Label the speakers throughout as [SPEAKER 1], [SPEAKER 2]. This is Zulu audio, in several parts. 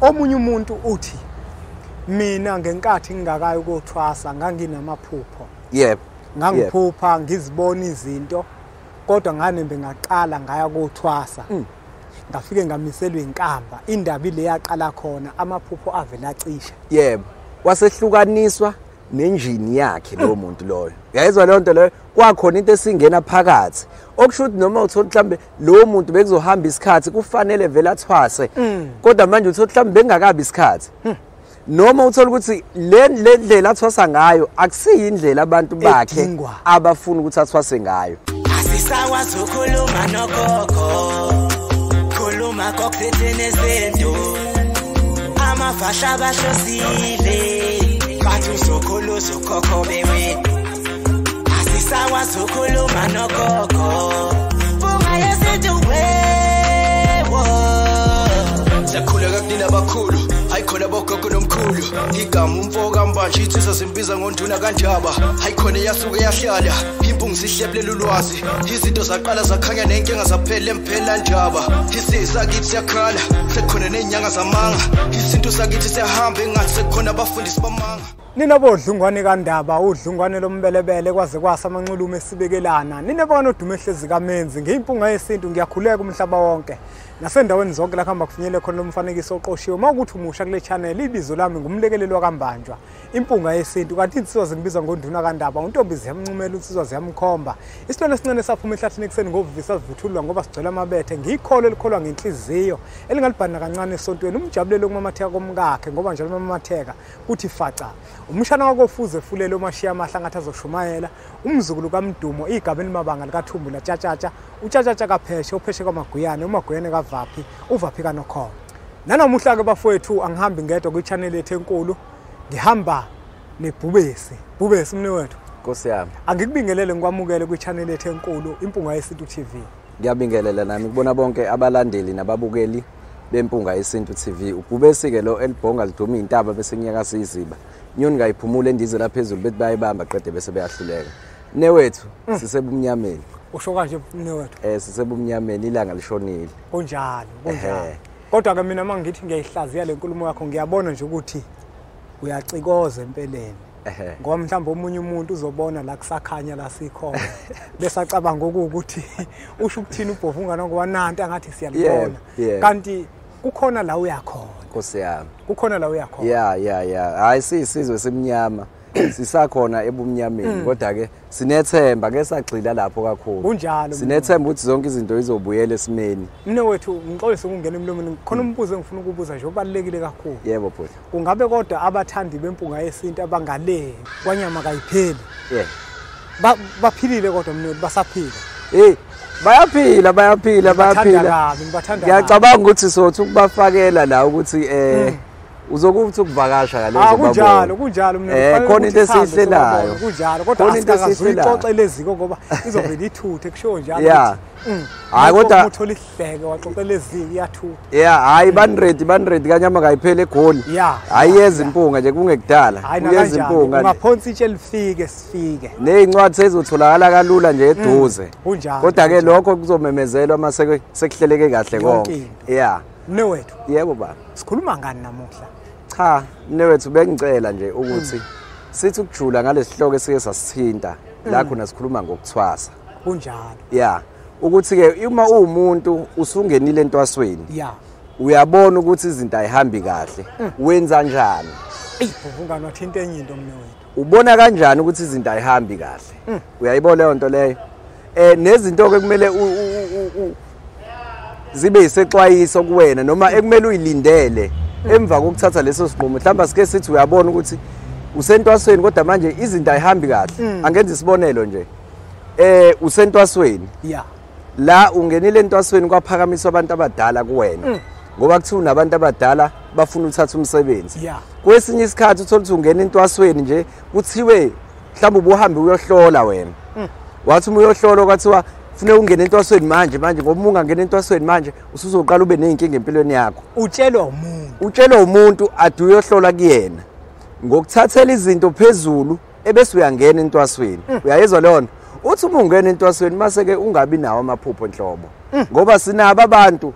[SPEAKER 1] Omunye umuntu uthi mina ngenkathi ngingakayi kothwasa nganginamaphupho.
[SPEAKER 2] Yebo.
[SPEAKER 1] Ngangiphupha ngizibona izinto kodwa nganembe ngaqala ngaya kothwasa. Ngafike ngamiselwa inkamba, indaba ile yaqala khona amaphupho avela acisha.
[SPEAKER 2] Yebo. Wasehlukaniswa nenjini yakhe lo muntu loyo. Uyayizwa leyo nto leyo, kwakhona into esingena phakathi. Okusho ukuthi noma uthola mhlambe lo muntu bekuzohamba isikhathi kufanele vele athwase. Kodwa manje uthola mhlambe bengakabi isikhathi. Noma uthola ukuthi le ndlela athwasa ngayo akusiyi indlela abantu bakhe abafuna ukuthi athwase ngayo.
[SPEAKER 3] Asisakwazi ukukhuluma nogogo. Khuluma kokuthene izinto. Amafasha bahlosile. Bathi uzokhulu uzokhokho bewe. Asisakwazi ukukhuluma nogogo. Bunga yesintu wewo.
[SPEAKER 4] Siyakhuleka kunina abakhulu. Hayikhona bogogo nomkhulu. Igama umfo kaMbanje insizwa zimbiza ngonduna kaNjaba. Hayikhona yasuke yahlala. Impungu sihlephlela ulwazi. Izinto zaqala zakhanya nenkinga zaphela emphela Njaba. Isizwe sakithi siyakhala. Sekukhona nezinyanga zamanga. Isintu sakithi siyahamba engathi sekukhona abafundisi bamanga.
[SPEAKER 1] Nina bodlungwane kaNdaba, udlungwane lombelebele kwaze kwasa amanxulume esibekelana. Nina bona odume ehlezi kaMenzi, ngiyimpunga yesintu ngiyakhuleka umhlaba wonke. Nasendaweni zonke la kuhamba kufinyele khona lomfanekiso oqoshiwe. Uma ukuthi umusha kule channel, ibizo lami ngumlekeleli wakaMbanjwa, impunga yesintu. Kanti insizwa zingibiza ngonduna kaNdaba, untombi ziyamncumela, insizwa ziyamkhomba. Isilwane esincane saphuma ehlathini ekuseni ngovuvi savuthululwa ngoba sigcwele amabethe. Ngiyikholo elikholwa ngenhliziyo elingalibhana kancane esontweni. Umjabulele ukumamatheka komkakhe ngoba njalo umamatheka kuthi faca. Umshana wakofuze fulele omashiya amahla ngathi azoshumayela. Umzukulu kaMdumo igaba elimabanga likaThumbu laTshatshatsha, uTshatshatsha kaPheshe, uPheshe kaMaguyane, uMaguyane kaVaphi, uVaphi kaNokholo. Nanamuhla ke bafowethu angihambi ngedwa kwi-channel yethu enkulu, ngihamba nebhubesi. Bhubesi mnewethu.
[SPEAKER 2] Nkosi yami.
[SPEAKER 1] Angikubingelele ngikwamukele kwi-channel yethu enkulu Impunga Yesintu TV.
[SPEAKER 2] Ngiyabingelela nami kubona bonke abalandeli nababukeli beMpunga Yesintu TV. Ubhubesi ke lo elibhonga liduma intaba bese kunyaka siziba. Inyoni kayiphumule endize la phezulu bethi bayibamba qede bese beyahluleka. Mnewethu sisebumnyameni.
[SPEAKER 1] Usho kanje mnewethu?
[SPEAKER 2] Sisebumnyameni, ilanga lishonile.
[SPEAKER 1] Kunjalo, kunjalo. Kodwa ke mina mangithi ngiyayihlaziya le nkulumo yakho ngiyabona nje ukuthi uyacikoza empeleni. Ngoba mhlawumbe omunye umuntu uzobona la kusakhanya la sikhona. Bese acabanga ukuthi usho ukuthini ubhovu ungana ngoba nanti angathi siyalibona. Kanti kukhona la uyakhona.
[SPEAKER 2] Nkosi yami.
[SPEAKER 1] Kukhona la uyakhona.
[SPEAKER 2] Yeah. Hayi sisizwe simnyama. Sisakhona ebumnyameni kodwa ke sinethemba ke sagxila lapho kakhulu.
[SPEAKER 1] Kunjalo.
[SPEAKER 2] Sinethemba ukuthi zonke izinto izobuyela esimeni.
[SPEAKER 1] Mnewethu ngixolise ukungena emlomeni, khona umbuzo engifuna ukubuza nje obalekile kakhulu.
[SPEAKER 2] Yebo bhuti.
[SPEAKER 1] Kungabe kodwa abathandi bempunga yesintu abangale kwanyama kayipheli.
[SPEAKER 2] Yebo.
[SPEAKER 1] Baphilile kodwa mnewethu, basaphila.
[SPEAKER 2] Hey, bayaphila bayaphila bayaphila. Ngiyacabanga ukuthi sothi ukubafakela la ukuthi uzokuthi ukuvakasha ngalezo
[SPEAKER 1] babona. Kunjalo, kunjalo mnewethu.
[SPEAKER 2] Khona into esihlelayo.
[SPEAKER 1] Kunjalo, kodwa asikazuxoxela eziko ngoba izovela ithuthe kusho njalo ukuthi.
[SPEAKER 2] Hayi kodwa
[SPEAKER 1] uthola ihleke waxoxela eziko iyathutha.
[SPEAKER 2] Yeah, hayi ban ready kanyama kayiphele eGoli. Hayi yeza impunga nje kungekudala. Uyeza impunga.
[SPEAKER 1] Ungaphonsa itshe lifike sifike.
[SPEAKER 2] Nezincwadi sezotholakala kalula nje eduze.
[SPEAKER 1] Kunjalo.
[SPEAKER 2] Kodwa ke lokho kuzomemezelwa mase sekuhleleke kahle konke. Yeah.
[SPEAKER 1] Mnewethu.
[SPEAKER 2] Yebo baba.
[SPEAKER 1] Sikhuluma ngani namuhla?
[SPEAKER 2] Cha, mnewethu bengicela nje ukuthi sithi ukujula ngalesihloko esike sasithinta la khona sikhuluma ngokuthwasa.
[SPEAKER 1] Kunjalo.
[SPEAKER 2] Yeah. Ukuthi ke uma uwumuntu usungenile entwasweni.
[SPEAKER 1] Yeah.
[SPEAKER 2] Uyabona ukuthi izinto ayihambi kahle. Wenza kanjani?
[SPEAKER 1] Ey, ungani wathinta enye into mnewethu.
[SPEAKER 2] Ubona kanjani ukuthi izinto ayihambi kahle? Uyayibona leyo nto leyo? Nezinto ke kumele zibe isexwayiso kuwena noma ekumele uyilindele emva kokuthatha leso sinqumo. Mhlawumbe sike sithi uyabona ukuthi usentwasweni kodwa manje izinto ayihambi kahle. Angenza isibonelo nje. Usentwasweni.
[SPEAKER 1] Yeah.
[SPEAKER 2] La ungenile entwasweni kwaphakamiswa abantu abadala kuwena. Ngoba kuthiwa unabantu abadala bafuna ukuthatha umsebenzi.
[SPEAKER 1] Yeah.
[SPEAKER 2] Kwesinye isikhathi uthola ukuthi ungena entwasweni nje kuthiwe mhlawumbe ubuhambe uyohlola wena. Wathi uma uyohlola kwathiwa kufuneka ungene entwasweni manje ngoba uma ungangena entwasweni manje usuzoqala ube nezinkinga empilweni yakho.
[SPEAKER 1] Utshelwa umuntu.
[SPEAKER 2] Utshelwa umuntu ade uyohlola kuyena. Ngokuthathela izinto phezulu ebese uyangena entwasweni. Uyayizwa leyo nto? Uthi uma ungena entwasweni mase ke ungabi nawo amaphupho nhlobo. Ngoba sinabo abantu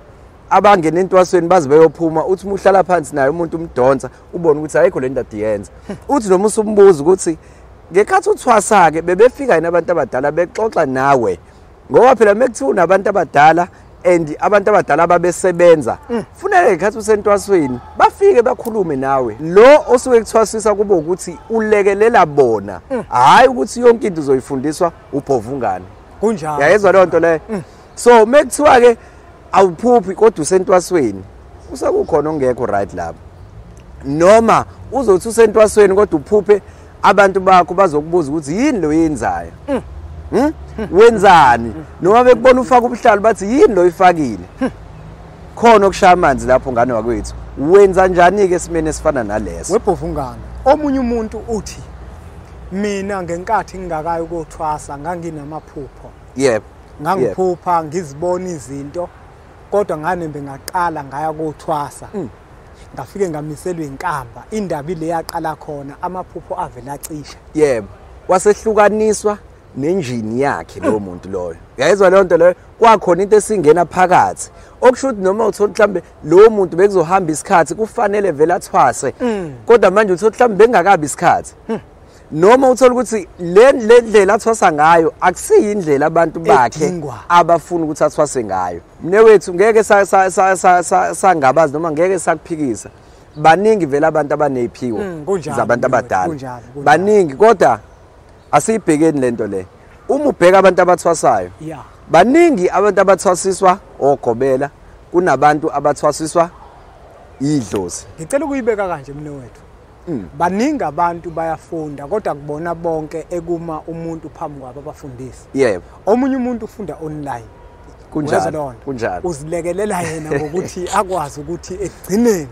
[SPEAKER 2] abangena entwasweni baze beyophuma, uthi uma uhlala phansi naye umuntu umdonsa ubone ukuthi ayikho le nto adiyenza. Uthi noma usumbuza ukuthi ngekhathi uthwasa-ke bebefika yini abantu abadala bexoxa nawe, ngoba phela mekuthiwa unabantu abadala and abantu abadala babesebenza, funeka ngekhathi usentwasweni bafike bakhulume nawe. Lo osuke kuthwasisa kube ukuthi ulekelela bona, hhayi ukuthi yonke into uzoyifundiswa ubhovungane.
[SPEAKER 1] Kunjalo.
[SPEAKER 2] Yayizwa leyo nto leyo. So mekuthiwa-ke awuphuphi kodwa usentwasweni, usekukhona ongekho right lapho. Noma uzothi usentwasweni kodwa uphuphe abantu bakho bazokubuza ukuthi yini lo yenzayo, wenzani, noma bekubona ufaka ubuhlalo bathi yini lo ifakile. Khona okushaya amanzi lapho ngane wakwethu. Wenza njani-ke esimeni esifana naleso?
[SPEAKER 1] Webhovungane, omunye umuntu uthi mina ngenkathi ngingakayi ukuyothwasa nganginamaphupho.
[SPEAKER 2] Yebo.
[SPEAKER 1] Ngangiphupha ngizibona izinto, kodwa nganembe ngaqala ngaya kothwasa. Ngafike ngamiselwa inkamba, indaba ile yaqala khona, amaphupho avela acisha.
[SPEAKER 2] Yebo. Wasehlukaniswa nenjini yakhe lowo muntu loyo. Uyayizwa leyo nto leyo? Kwakhona into esingena phakathi, okusho ukuthi noma uthola mhlambe lowo muntu bekuzohamba isikhathi kufanele vele athwase, kodwa manje uthola mhlambe bengakabi isikhathi. Noma uthola ukuthi le ndlela athwasa ngayo akusiyo indlela abantu bakhe abafuna ukuthi athwase ngayo. Mnewethu ngeke sangabazi noma ngeke sakuphikisa. Baningi vele abantu abaneziphiwo zabantu abadala, baningi, kodwa asiyibhekeni lento le. Uma ubheka abantu abathwasayo, baningi abantu abathwasiswa ogobela kunabantu abathwasiswa idlozi.
[SPEAKER 1] Ngicela ukuyibeka kanje mnewethu. Baningi abantu bayafunda, kodwa kubona bonke ekuma umuntu phambi kwabo abafundisi.
[SPEAKER 2] Yebo.
[SPEAKER 1] Omunye umuntu ufunda online.
[SPEAKER 2] Kunjalo. Kunjalo.
[SPEAKER 1] Uzilekelela yena ngokuthi akwazi ukuthi ekugcineni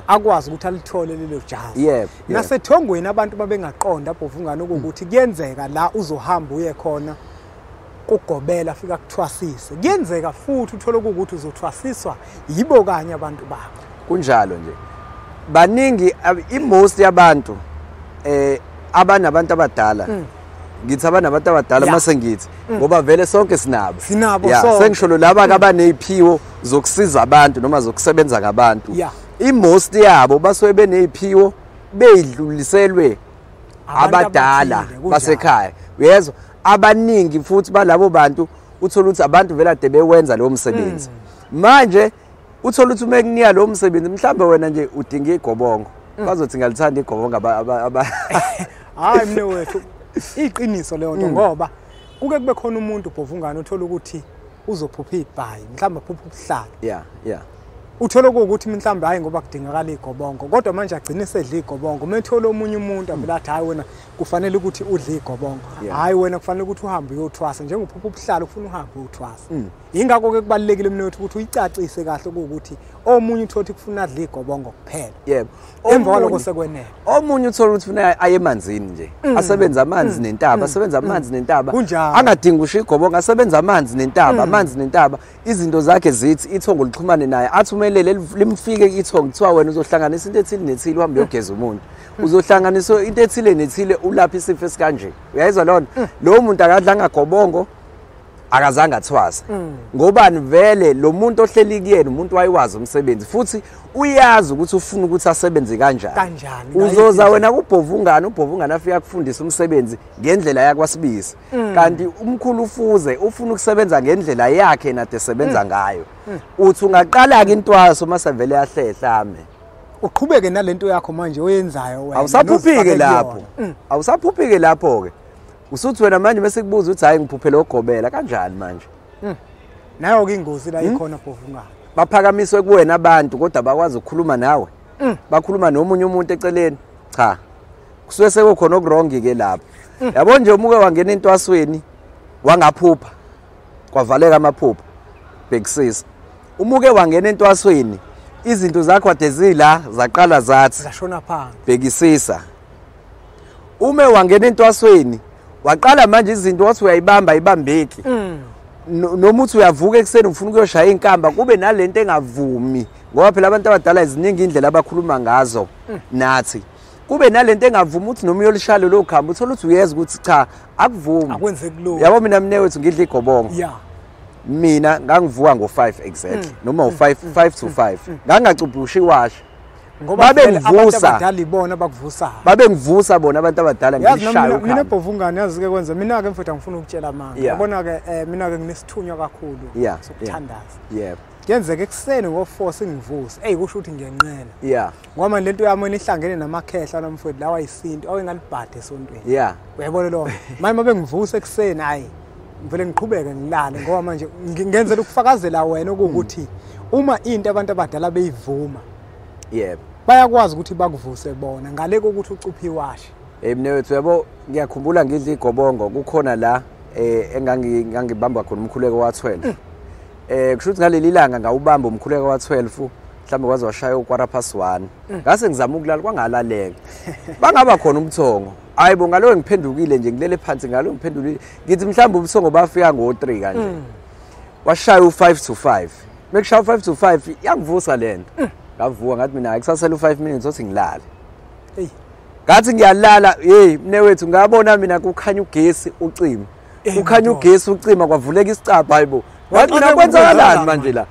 [SPEAKER 1] akwazi ukuthi alithole lelo jazi.
[SPEAKER 2] Yebo.
[SPEAKER 1] Nasethongweni abantu babengaqonda bhovungane ukuthi kuyenzeka la uzohamba uye khona kugobela afika kuthwasise. Kuyenzeka futhi uthole ukuthi uzothwasiswa yibo kanye abantu bakho.
[SPEAKER 2] Kunjalo nje. Baningi imost yabantu abanabantu abadala. Ngithi abanabantu abadala mase ngithi ngoba vele sonke sinabo.
[SPEAKER 1] Sinabo sonke.
[SPEAKER 2] Sengisho laba abaneziphiwo zokusiza abantu noma zokusebenza ngabantu. Imost yabo basuke beneziphiwo beyidluliselwe abadala basekhaya. Uyezwa, abaningi futhi balabo bantu uthola ukuthi abantu vele ade bewenza lo msebenzi. Manje uthola ukuthi uma kunika lo msebenzi mhlawumbe wena nje udinga igobongo, bazothi ngalithanda igobongo.
[SPEAKER 1] Hayi mnewethu, iqiniso leyo nto, ngoba kuke kube khona umuntu bhovungane uthola ukuthi uzophupha ibhayi, mhlawumbe aphupha ubuhlalo.
[SPEAKER 2] Yeah.
[SPEAKER 1] Uthola ukuthi mhlawumbe hayi ngoba kudingakala igobongo, kodwa manje agcine sedla igobongo. Uma ethola omunye umuntu avela athi hayi wena kufanele ukuthi udle igobongo, hayi wena kufanele ukuthi uhambe uyothwasa, njengophupha ubuhlalo ufuna uhambe uyothwasa. Yingakho-ke kubalulekile mnewethu ukuthi uyicacise kahle ukuthi omunye uthola ukuthi kufuna adle igobongo kuphela.
[SPEAKER 2] Yebo.
[SPEAKER 1] Emva kwalokho sekwenele.
[SPEAKER 2] Omunye uthola ukuthi ufuna aye emanzini nje, asebenze amanzi nentaba, asebenze amanzi nentaba, angadingi usho igobongo, asebenze amanzi nentaba, amanzi nentaba, izinto zakhe zithi ithongo lixhumane naye, athumelele limfike ithongo, kuthiwa wena uzohlanganisa into ethile nethile uhambe uyogeza umuntu, uzohlanganisa into ethile nethile ulapha isifo esikanje. Uyayizwa lona? Lowo muntu akadlanga gobongo, akazange athwasa. Ngobani vele lo muntu ohleli kuyena umuntu wayewazi umsebenzi, futhi uyazi ukuthi ufuna ukuthi asebenze kanjani. Uzoza wena kubhovungane, ubhovungane afika akufundisa umsebenzi ngendlela yakwaSibisi, kanti umkhulu ufuze ufuna ukusebenza ngendlela yakhe nade sebenza ngayo. Uthi ungaqala-ke intwaso mase vele yahlehla ame.
[SPEAKER 1] Uqhubeke nalento yakho manje oyenzayo wena.
[SPEAKER 2] Awusaphuphike lapho. Awusaphuphike lapho-ke. Usuthi wena manje bese kubuza ukuthi hayi ngiphuphele ogobela kanjani manje?
[SPEAKER 1] Nayo ke ingozi la ikhona bhovungane.
[SPEAKER 2] Baphakamiswe kuwena abantu kodwa bakwazi ukukhuluma nawe. Bakhuluma nomunye umuntu eceleni. Cha. Kusuke sekukhona okurongi ke lapho. Yabo nje umuke wangena entwasweni wangaphupha. Kwavaleka amaphupho. Bhekisisa. Umuke wangena entwasweni izinto zakho ade zila zaqala zathi
[SPEAKER 1] zashona phansi.
[SPEAKER 2] Bhekisisa. Ume wangena entwasweni waqala manje izinto wathi uyayibamba ayibambeki. Noma uthi uyavuka ekuseni ufuna ukuyoshaya inkamba kube nalento engavumi, ngoba phela abantu abadala iziningi indlela abakhuluma ngazo nathi. Kube nalento engavumi uthi noma uyolishaya lelo khamba uthola ukuthi uyeza ukuthi cha akuvumi.
[SPEAKER 1] Akwenzeki lokho.
[SPEAKER 2] Yabo mina mnewethu ngidla igobongo.
[SPEAKER 1] Yeah.
[SPEAKER 2] Mina ngangivuka ngo5 exactly noma u5 5 to 5. Ngangacubhusha iwashi.
[SPEAKER 1] Ngoba abantu abadala ibona bakuvusa.
[SPEAKER 2] Babengivusa bona abantu abadala ngishaya ukhamba.
[SPEAKER 1] Mina Bhovungane yazi ke kwenza mina ke mfowethu ngifuna ukutshela amanga. Yabona ke mina ke nginesithunywa kakhulu sokuthandaza.
[SPEAKER 2] Yebo.
[SPEAKER 1] Kuyenzeka ekuseni ngo4 singivuse. Ey kusho ukuthi ngiyanqena.
[SPEAKER 2] Yeah.
[SPEAKER 1] Ngoba lento yami ihlangene namakhehla namfowethu lawa ayisintu awengalibhade esontweni.
[SPEAKER 2] Yeah.
[SPEAKER 1] Uyabona lo. Manje mabengivusa ekuseni hayi ngivele ngiqhubeke ngilale ngoba manje ngenzela ukufakazela wena ukuthi uma into abantu abadala beyivuma.
[SPEAKER 2] Yebo.
[SPEAKER 1] Bayakwazi ukuthi bakuvuse bona ngale kokuthi ucuphe iwashi.
[SPEAKER 2] Mina wethu yabo ngiyakhumbula ngidla igobongo kukhona la engangibamba khona umkhuleko wa12. Kusho ukuthi ngaleli langa ngawubamba umkhuleko wa12 mhlawumbe kwaze washaya u1:15. Ngase ngizama ukulala kwangalaleka. Bangaba khona umthongo. Hayibo ngalo ngiphendukile nje ngilele phansi ngalo ngiphendulile. Ngithi mhlawumbe ubuthongo bafika ngo3 kanje. Washaya u5 to 5. Mekushaya u5 to 5 yangivusa lento. Ngavuka ngathi mina akusasele u5 minutes othi ngilale.
[SPEAKER 1] Hey.
[SPEAKER 2] Ngathi ngiyalala, hey mne wethu ngabona mina kukhanya ugesi ucima. Kukhanya ugesi ucima kwavuleka isicabha hayibo. Ngathi mina kwenzakalani manje la?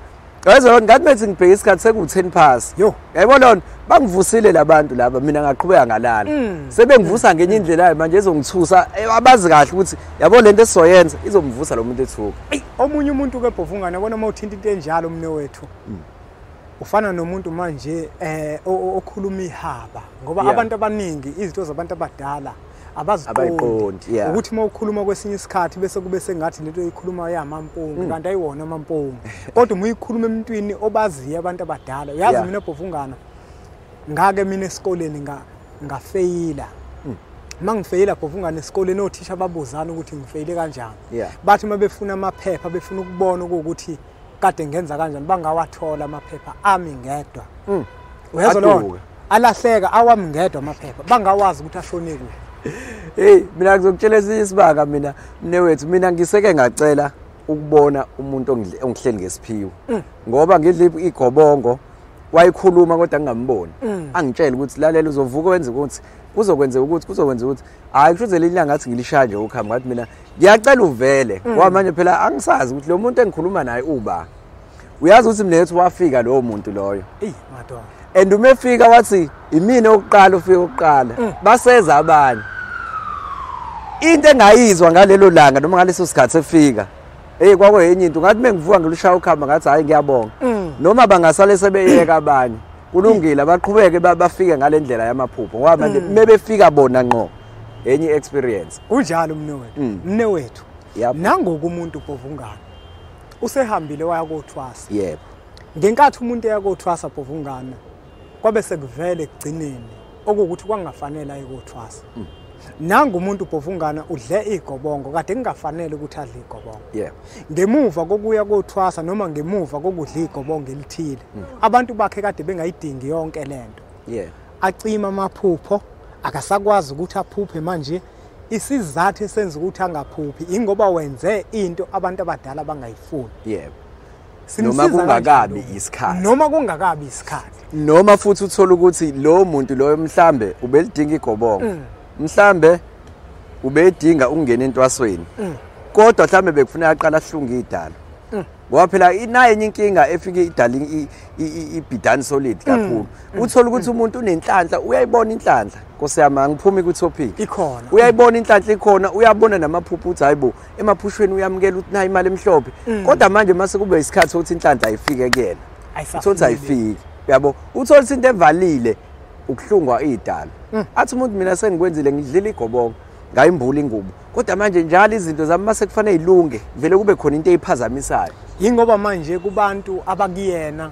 [SPEAKER 2] Yayizwa ngathi methi ngibheke isikhathi seku10 past.
[SPEAKER 1] Yo.
[SPEAKER 2] Yayibona bangivusile labantu laba mina ngaqhubeka ngalala. Sebengivusa ngenye indlela manje ezongithusa abazi kahle ukuthi yabo lento esizoyenza izomvusa lo muntu ethuka.
[SPEAKER 1] Omunye umuntu ke Bhovungane yabona uma uthinta into enjalo mne wethu. Ufana nomuntu manje okhuluma ihaba ngoba abantu abaningi izinto zabantu abadala abaziqondi ukuthi uma ukhuluma kwesinye isikhathi bese kube sengathi lento oyikhuluma yamampunga kanti ayiwona amampunga kodwa uma uyikhuluma emntwini obaziyo abantu abadala uyazi mina Bhovungana ngake mina esikoleni ngafeyila. Mangifeyila Bhovungana esikoleni othisha babuzana ukuthi ngifeyile kanjani. Bathi uma befuna amaphepha befuna ukubona ukuthi kade ngenza kanjani bangawathola amaphepha ami ngedwa. Uyezwa lo alahleka awami ngedwa amaphepha bangawazi ukuthi ashone kuphi.
[SPEAKER 2] Hey mina ngizokutshela esinye isibaka mina mnewethu mina ngiseke ngacela ukubona umuntu ongihleli ngesiphiwo ngoba ngidla igobongo wayikhuluma kodwa ngingamboni. Angitshela ukuthi lalela uzovuka wenze ukuthi kuzokwenzeka ukuthi kuzokwenzeka ukuthi hayi kusho leli langa ngathi ngilishaya nje ukhamba ngathi mina ngiyacela uvele ngoba manje phela angisazi ukuthi lo muntu engikhuluma naye uba. Uyazi ukuthi mnethu wafika lowo muntu loyo.
[SPEAKER 1] Ey madoda.
[SPEAKER 2] And uma efika wathi imina okuqala ufika okuqala baseza abanye. Into engayizwa ngalelo langa noma ngaleso sikhathi efika hey kwakuyenye into ngathi mengivuka ngilushaya ukhamba ngathi hayi ngiyabonga. Noma bangasale sebeyeka abanye kulungile baqhubeke bafike ngalendlela yamaphupho ngoba manje mebefika bona ngqo enye experience.
[SPEAKER 1] Kunjalo mnewethu. Mnewethu nangoku umuntu Bhovungana usehambile waya kothwasa.
[SPEAKER 2] Yebo.
[SPEAKER 1] Ngenkathi umuntu eya kothwasa Bhovungana kwabe sekuvele ekugcineni okuwukuthi kwangafanele aye kothwasa. Nangu umuntu Bhovungana udle igobongo kade kungafanele ukuthi adle igobongo.
[SPEAKER 2] Yebo.
[SPEAKER 1] Ngemuva kokuya kothwasa noma ngemuva kokudla igobongo elithile abantu bakhe kade bengayidingi yonke lento.
[SPEAKER 2] Yebo.
[SPEAKER 1] Acima amaphupho akasakwazi ukuthi aphuphe manje. Isizathu esenza ukuthi angaphuphi ingoba wenze into abantu abadala bangayifuni.
[SPEAKER 2] Yebo. Noma kungakabi isikhathi.
[SPEAKER 1] Noma kungakabi isikhathi.
[SPEAKER 2] Noma futhi uthola ukuthi lo muntu loyo mhlambe ubelidinga igobongo. Mhlambe ubedinga ukungena entwasweni. Kodwa mhlambe bekufuneka aqala ahlunge idala. Ngoba phela inayo enye inkinga efike idala ibhidani solid kakhulu. Uthola ukuthi umuntu unenhlanhla uyayibona inhlanhla. Nkosi yami angiphumi ku topic.
[SPEAKER 1] Ikhona.
[SPEAKER 2] Uyayibona inhlanhla ikhona, uyabona namaphupho uthi hayibo emaphushweni uyamukela ukuthi nayi imali emhlophe. Kodwa manje mase kube isikhathi ukuthi inhlanhla ayifike kuyena. Uthola ayifiki. Uyabo? Uthola into evalile ukuhlungwa idala. Athi umuntu mina sengikwenzile ngidlile igobongo ngayimbula ingubo. Kodwa manje njalo izinto zami mase kufanele ilunge vele kube khona into eyiphazamisayo.
[SPEAKER 1] Yingoba manje kubantu abakuyena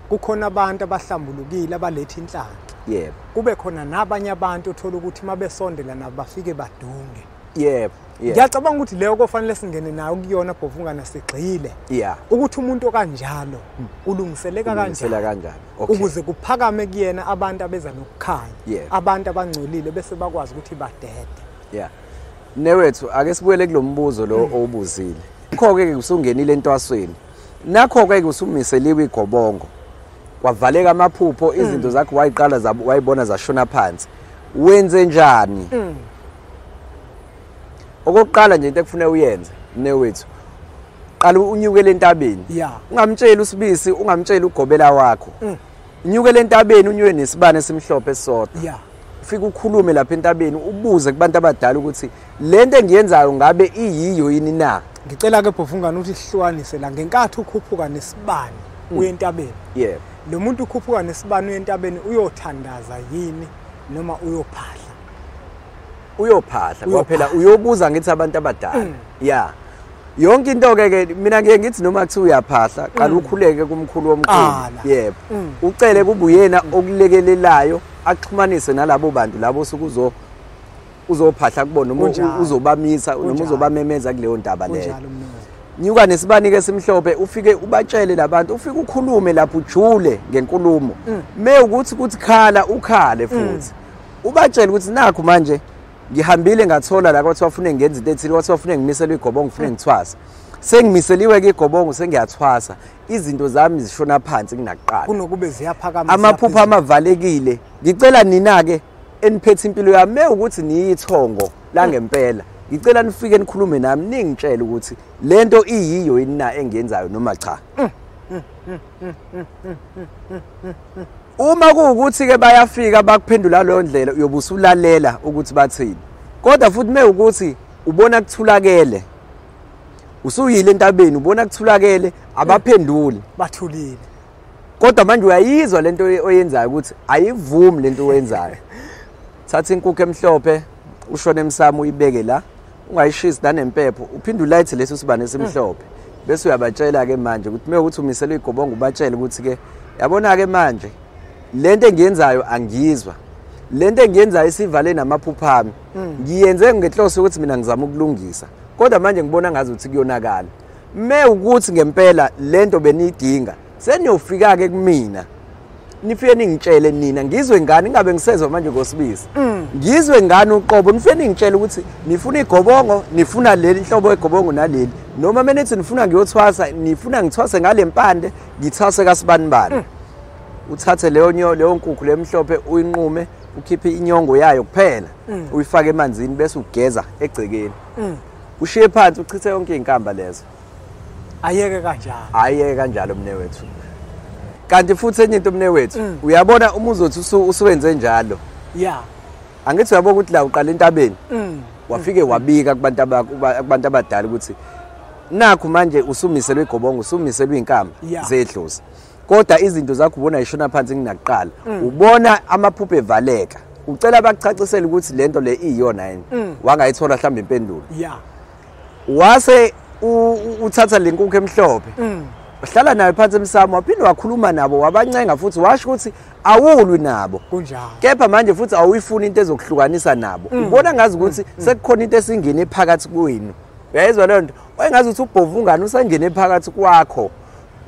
[SPEAKER 1] kukhona abantu abahlambulukile abaletha inhlanhla.
[SPEAKER 2] Yebo.
[SPEAKER 1] Kube khona nabanye abantu othola ukuthi mabesondela nabo bafike badunge.
[SPEAKER 2] Yebo.
[SPEAKER 1] Ngiyacabanga ukuthi leyo kofanele singene nayo kuyona Bhovungana sigxile.
[SPEAKER 2] Yeah.
[SPEAKER 1] Ukuthi umuntu okanjalo ulungiseleka kanjani ukuze kuphakame kuyena abantu abeza nokukhanya, abantu abangcolile bese bakwazi ukuthi badede.
[SPEAKER 2] Yeah. Newethu ake sibuyele kulombuzo lo owubuzile. Nakho ke usungenile entwasweni. Nakho ke usumiseliwe igobongo. Kwavaleka amaphupho izinto zakho wayiqala wayibona zashona phansi. Wenze njani? Okokuqala nje into ekufuneka uyenze mnewethu, Qala unyukele entabeni. Ungamtsheli uSibisi, ungamtsheli ugobela wakho. Unyukele entabeni unyuke nesibane esimhlophe esisodwa. Ufike ukhulume lapha entabeni ubuze kubantu abadala ukuthi lento engiyenzayo ngabe iyiyo yini na.
[SPEAKER 1] Ngicela ke Bhovungane ukuthi sihlukanise la ngenkathi ukhuphuka nesibane uye entabeni.
[SPEAKER 2] Yebo.
[SPEAKER 1] Lo muntu ukhuphuka nesibane uye entabeni uyothandaza yini noma uyophahla?
[SPEAKER 2] Uyophahla ngoba phela uyobuza ngithi abantu abadala. Yeah. Yonke into ke mina ngiye ngithi noma kuthiwa uyaphahla qala ukhuleke kumkhulu womkhulu. Yebo. Ucele kube uyena okulekelelayo axhumanise nalabo bantu labo osuke uzophahla kubona noma uzobamisa noma uzobamemeza kuleyo ndaba leyo. Nyuka nesibani ke simhlophe ufike ubatshele labantu, ufike ukhulume lapho ujule ngenkulumo. Me ukuthi kuthi khala ukhale futhi. Ubatshele ukuthi nakho manje ngihambile ngathola la kwathiwa ufune ngenza into ethile, kwathiwa ufune ngimiselwe igobongo, ufune ngithwasa. Sengimiseliwe ke igobongo, sengiyathwasa. Izinto zami zishona phansi kunakuqala.
[SPEAKER 1] Kunokube ziyaphakama.
[SPEAKER 2] Amaphupho amavalekile. Ngicela nina ke eniphethe impilo yami ukuthi niyithongo la ngempela. Ngicela nifike nikhulume nami ningitshele ukuthi lento iyiyo yini na engiyenzayo noma cha. Uma kuwukuthi ke bayafika bakuphendula leyo ndlela uyobe usulalela ukuthi bathini. Kodwa futhi mewukuthi ubona kuthulakele, usuyile entabeni ubona kuthulakele abaphenduli,
[SPEAKER 1] bathulile.
[SPEAKER 2] Kodwa manje uyayizwa lento oyenzayo ukuthi ayivumi lento oyenzayo. Thatha inkukhu emhlophe ushone emsamo uyibeke la, ungayishisi nanempepho, uphinde ulayithe leso sibane esimhlophe. Bese uyabatshela ke manje ukuthi mewukuthi umiselwe igobongo ubatshele ukuthi ke yabona ke manje lento engiyenzayo angiyizwa, lento engiyenzayo isivale namaphupho ami. Ngiyenze ngenhloso ukuthi mina ngizama ukulungisa, kodwa manje ngibona ngazi ukuthi kuyonakala. Me ukuthi ngempela lento beniyidinga seniyofika ke kumina nifike ningitshele nina ngizwe ngani, ingabe ngisezwa manje ngoSibisi. Ngizwe ngani uqobo, nifike ningitshele ukuthi nifuna igobongo, nifuna leli hlobo egobongo naleli, noma menithi nifuna ngiyothwasa, nifuna ngithwase ngale mpande, ngithwase kasibanibani. Uthathe leyo leyo nkukhu lemhlophe uyinqume, ukhiphe inyongo yayo kuphela, uyifake emanzini bese ugeza egcekeni. Ushiye phansi uchithe yonke izinkamba lezo.
[SPEAKER 1] Ayeke kanjalo.
[SPEAKER 2] Ayeke kanjalo mne wethu. Kanti futhi enye into mne wethu, uyabona uma uzothi usuwenze njalo.
[SPEAKER 1] Yeah.
[SPEAKER 2] Angithi uyabona ukuthi la uqala entabeni. Wafike wabika kubantu kubantu abadala ukuthi nakho manje usumiselwe igobongo, usumiselwe izinkamba zedlozi. Kodwa izinto zakho ubona ishona phansi kunakuqala. Ubona amaphupho evaleka. Ucela bakucacisele ukuthi lento le iyona yini. Wangayithola mhlawumbe impendulo.
[SPEAKER 1] Yeah.
[SPEAKER 2] Wase uthatha lenkukhu emhlophe. Uhlala nayo phansi emsamo, waphinde wakhuluma nabo, wabancenga futhi washo ukuthi awulwi nabo.
[SPEAKER 1] Kunjalo.
[SPEAKER 2] Kepha manje futhi awuyifuni into ezokuhlukanisa nabo. Ubona ngazi ukuthi sekukhona into esingene phakathi kwenu. Uyayizwa leyo nto? Wayengazi ukuthi uBhovungane usangene phakathi kwakho.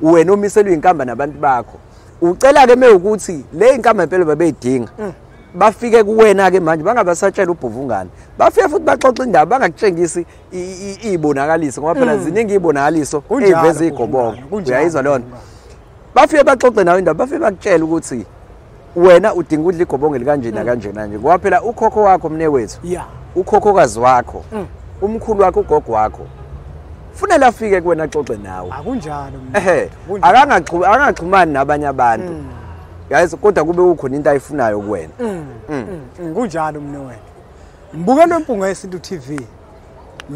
[SPEAKER 2] Wena omiselwe inkamba nabantu bakho. Ucela ke mewukuthi le inkamba impela babeyidinga. Bafike kuwena ke manje bangabasatshela uBhovungane. Bafike futhi baxoxa indaba bangakutshengisi izibonakaliso ngoba phela ziningi izibonakaliso eziveza igobongo. Uyayizwa leyo nto? Bafike baxoxe nawe indaba, bafike bakutshela ukuthi wena udinga udla igobongo elikanje nakanje nanje ngoba phela ukhokho wakho mne wethu. Ukhokhokazi wakho, umkhulu wakho, ugogo wakho. Funela afike kuwena axoxe nawe.
[SPEAKER 1] Akunjalo
[SPEAKER 2] mina. Ehe. Akangaxhumani nabanye abantu. Yazi kodwa kube kukhona into ayifunayo kuwena.
[SPEAKER 1] Kunjalo mne wena. Mbukelo weMpunga Yesintu TV.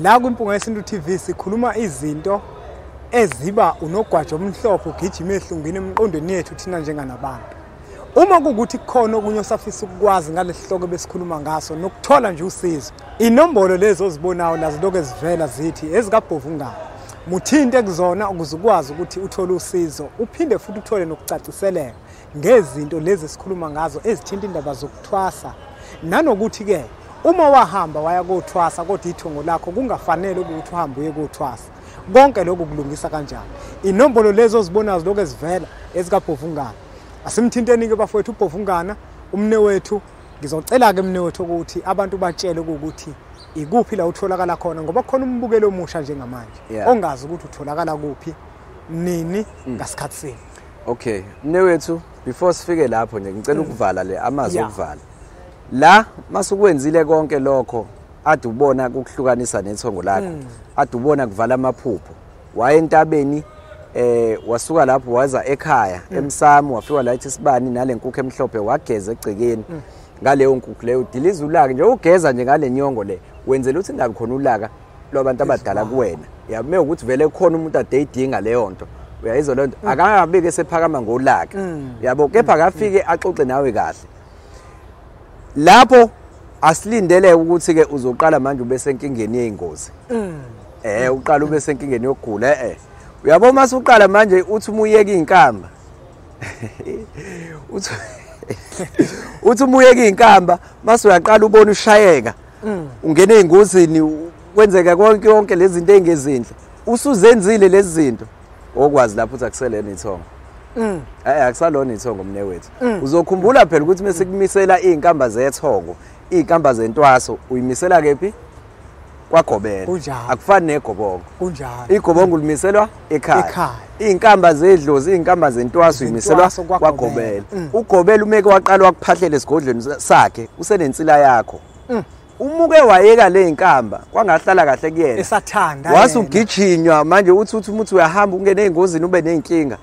[SPEAKER 1] La kwiMpunga Yesintu TV sikhuluma izinto eziba unogwajo omhlophe ugijima ehlungwini emqondweni yethu thina njenganabantu. Uma kukuthi kukhona okunye osafisa ukukwazi ngalesihloko besikhuluma ngaso nokuthola nje usizo, inombolo lezo ozibonayo nazo lokho ezivela zithi ezikaBhovungane. Muthinte kuzona ukuze ukwazi ukuthi uthole usizo, uphinde futhi uthole nokucaciseleka ngezinto lezi esikhuluma ngazo ezithinta indaba zokuthwasa. Nanokuthi ke uma wahamba waya kothwasa kodwa ithongo lakho kungafanele ukuthi uhambe uye kothwasa. Konke lokhu kulungisa kanjani? Inombolo lezo ozibonayo lokho ezivela ezikaBhovungane. Asimthinteni ke bafowethu uBhovungana umne wethu. Ngizocela ke mne wethu ukuthi abantu batshele ukuthi ikuphi la utholakala khona ngoba khona umbukelo omusha njengamanje ongazi ukuthi utholakala kuphi nini ngasikhathi sini.
[SPEAKER 2] Okay, mne wethu before sifike lapho nje ngicela ukuvala le amazwi okuvala. La masukwenzile konke lokho ade ubona ukuhlukanisa nethongo lakho, ade ubona kuvala amaphupho. Waye entabeni, wasuka lapho waza ekhaya emsamo, wafika la isibani nalenkukhu emhlophe, wageza egcekeni ngaleyo nkukhu leyo, udiliza ulaka nje, ugeza nje ngale nyongo le, wenzela ukuthi ingabi khona ulaka lwabantu abadala kuwena. Yame ukuthi vele khona umuntu ade eyidinga leyo nto, uyayizwa leyo nto, akangabike esephakama ngolaka, yabo. Kepha akafike axoxe nawe kahle lapho. Asilindele ukuthi ke uzoqala manje ube senkingeni yeyingozi, uqala ube senkingeni yokugula. Uyabo, mase uqala manje uthi umuyeka izinkamba, uthi umuyeka izinkamba, mase uyaqala ubona ushayeka, ungena ezingozini, kwenzeka konke lezi zinto engezinhle usuzenzile lezi zinto, okwazi lapho uthi akuselena ithongo. Akusalona ithongo mne wethu. Uzokhumbula phela ukuthi mase kumisela izinkamba zethongo, izinkamba zentwaso uyimisela kephi? KwaGobela. Akufani negobongo.
[SPEAKER 1] Kunjalo.
[SPEAKER 2] Igobongo ulimiselwa ekhaya. Izinkamba zedlozi, izinkamba zentwaso uyimiselwa kwaGobela. UGobela umeke waqala wakuphahlela esigodlweni sakhe, usenensila yakho. Umuke wayeka le inkamba kwangahlala kahle kuyena,
[SPEAKER 1] esathanda
[SPEAKER 2] wasugijinywa manje, uthi uthi uyahamba ungene ezingozini ube nezinkinga.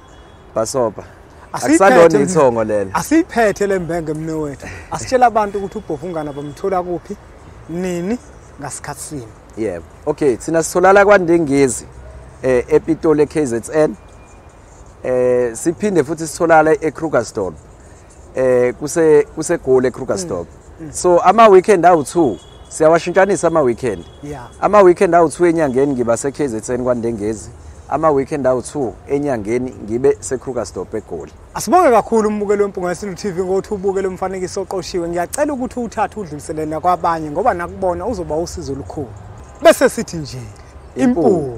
[SPEAKER 2] Basoba akusalona ithongo lelo.
[SPEAKER 1] Asiphethe lembenge mne wethu. Asitshela abantu ukuthi uBhovungana bamthola kuphi, nini, ngasikhathi sini.
[SPEAKER 2] Yebo. Okay, thina sitholala kwaNdengezi ePitoli KZN. Siphinde futhi sitholala eKrugersdorp. KuseGoli eKrugersdorp. So ama weekend awu2 siyawashintshanisa ama weekend. Ama weekend awu2 enyangeni ngiba seKZN kwaNdengezi. Ama weekend awu2 enyangeni ngibe seKrugersdorp eGoli.
[SPEAKER 1] Asibonge kakhulu umbukeli weMpunga Yesintu TV ngokuthi ubukele umfanekiso oqoshiwe. Ngiyacela ukuthi uthathe udlulisele kwabanye ngoba nakubona uzoba usizo olukhulu. Bese sithi nje impunga.